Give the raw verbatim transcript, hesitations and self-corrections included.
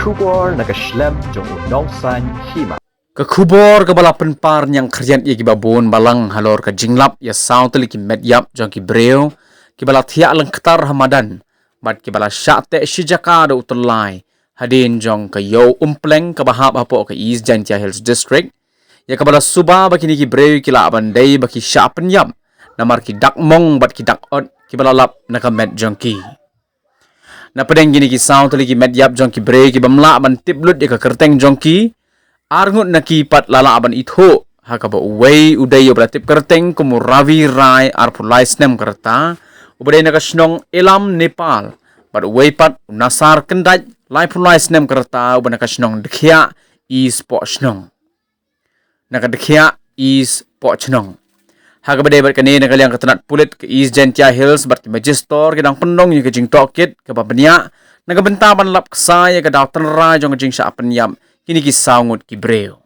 Khubor na ka shlem jong u Nongsaiñ Hima. Ka khubor kaba la pynpar ñiangkhriat ïa kiba bun balang halor ka jinglap ïa saw tylli ki met ïap jong ki briew kiba la thiah lyngktar ha madan bad kiba la shah teh shi jaka da u tyllai hadien jong ka ïew umpleng kaba hap hapoh ka East Jaintia Hills District, ïa kaba la suba ba kine ki briew ki lah ban dei ba ki shah pynïap namar ki dak mong bad ki dak ot kiba la lap na ka met jong ki. Na pdeng kine ki saw tylli ki met ïap jong ki briew kibym lah ban tip lut ïa ka kyrteng jong ki, arngut na ki pat la lah ban ithuh, ha kaba uwei u dei uba la tip kyrteng kum u Ravi Rai, arphew lai snem ka rta, uba dei na ka shnong Ilam, Nepal, bad uwei pat u Nasar Kyndait, laiphew lai snem ka rta, uba na ka shnong Dkhiah, East Pohshnong. Na ka Dkhiah, East Pohshnong. Ha kaba dei bad kane, na ka liang ka tnat pulit ka East Jaintia Hills bad ki majistor ki dang pynlong ïa ka jingtohkit kaba bniah na ka bynta ban lap ksai ïa ka daw tynrai jong ka jingshah pynïap kine ki saw ngut ki briew.